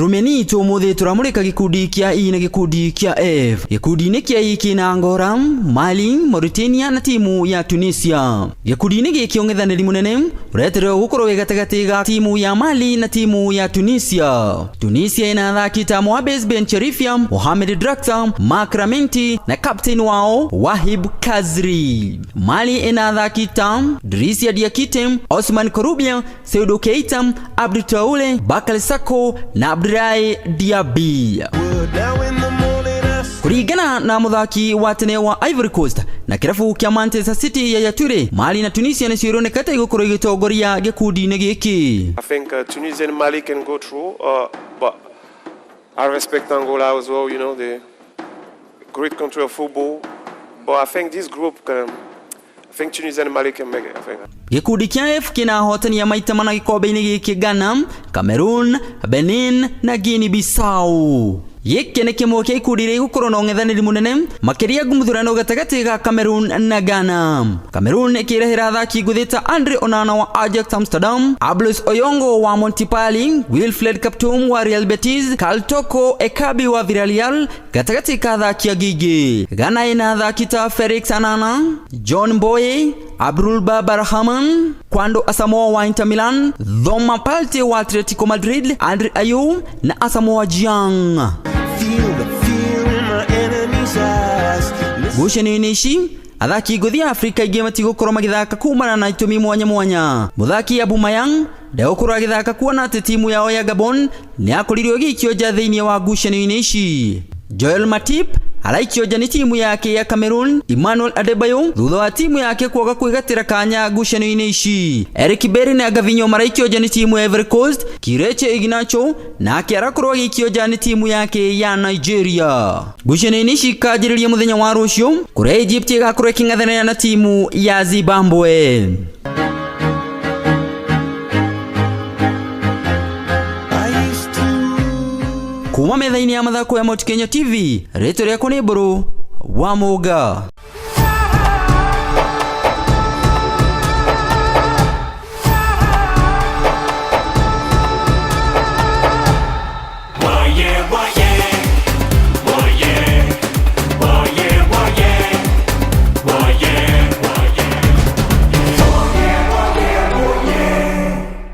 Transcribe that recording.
Ndrumeni itũ ũmũthĩ tũramũrĩka gĩkundi kĩa E na gĩkundi kĩa F. Gĩkundi-inĩ kĩa E kĩna Angola, Mali, Mauritania na timu ya Tunisia. Gĩkundi-inĩ gĩkĩ ũng'ethanĩri mũnene ũretererwo gũkorwo wĩ gatagatĩ ga timu ya Mali na timu ya Tunisia. Tunisia ĩna athaki ta Mohamed Ben Cherifia, Mohamed Draxler, Mark Ramenti na captain wao Wahib Kazri. Mali ĩna athaki ta Drisia Diakite, Osman Korubia, Seydou Keita, Abdou Traore, Bakary Sako na Abdoulaye Diaby. Kuringana na muthaki wa tene wa Ivory Coast na kĩrabu kĩa Manchester City Yaya Toure, Mali na Tunisia nĩcio ironeka ta igũkorwo igĩtongoria gĩkundi-inĩ gĩkĩ. I think Tunisia and Mali can go through, but I respect Angola as well, the great country of football. But I think this group can, I think Tunisia and Mali can make it, I think. Gĩkundi kĩa F kĩna ahotani a maita mana gĩkombe-inĩ gĩkĩ Ghana, Cameroon, Benin na Guinea Bissau. Gĩkĩ nĩ kĩmwe kĩa ikundi iria igũkorwo na ũng'ethanĩri mũnene makĩria ngumuthurano gatagatĩ ga Cameroon na Ghana. Cameroon ĩkĩrehera athaki ngũthi ta Andre Onana wa Ajax Amsterdam, Ablos Oyongo wa Montpellier, Wilfred Kaptoum wa Real Betis, Karl Toko Ekabi wa Villarreal gatagatĩ ka athaki angĩ aingĩ. Ghana ĩna athaki ta Felix Anana, John Mboye, Abdul Barhaman, Kwando Asamoah wa Inter Milan, Thomas Partey wa Atletico Madrid, Andre Ayew na Asamoah Gyan. Ngucanio-inĩ ici athaki ngũthi a Afrika aingĩ matigũkorwo magĩthaka kumana na itũmi mwanya mwanya. Mũthaki Aubameyang ndegũkorwo agĩthaka kuona atĩ timu yao ya Gabon nĩ yakorirwo ĩgĩikio nja thĩinĩ wa ngucanio-inĩ ici. Joel Matip araikio nja nĩ timu yake ya Cameroon Emmanuel Adebayo thutha wa timu yake kwaga kwĩgatĩra kanya ngucanio-inĩ ici. Eric Berry na Gavinho maraikio nja nĩ timu ya Ivory Coast. Kireche Ignacio nake arakorwo agĩikio nja nĩ timu yake ya Nigeria. Ngucanio-inĩ ici ikanjĩrĩria mũthenya wa rũciũ kũrĩa Egypt ĩgakorwo ĩkĩng'ethanĩra na timu ya Zimbabwe. Kuma metha-inĩ ya mathako ya Mount Kenya TV, rĩtwa rĩakwa nĩ Mbũrũ wa Mũnga.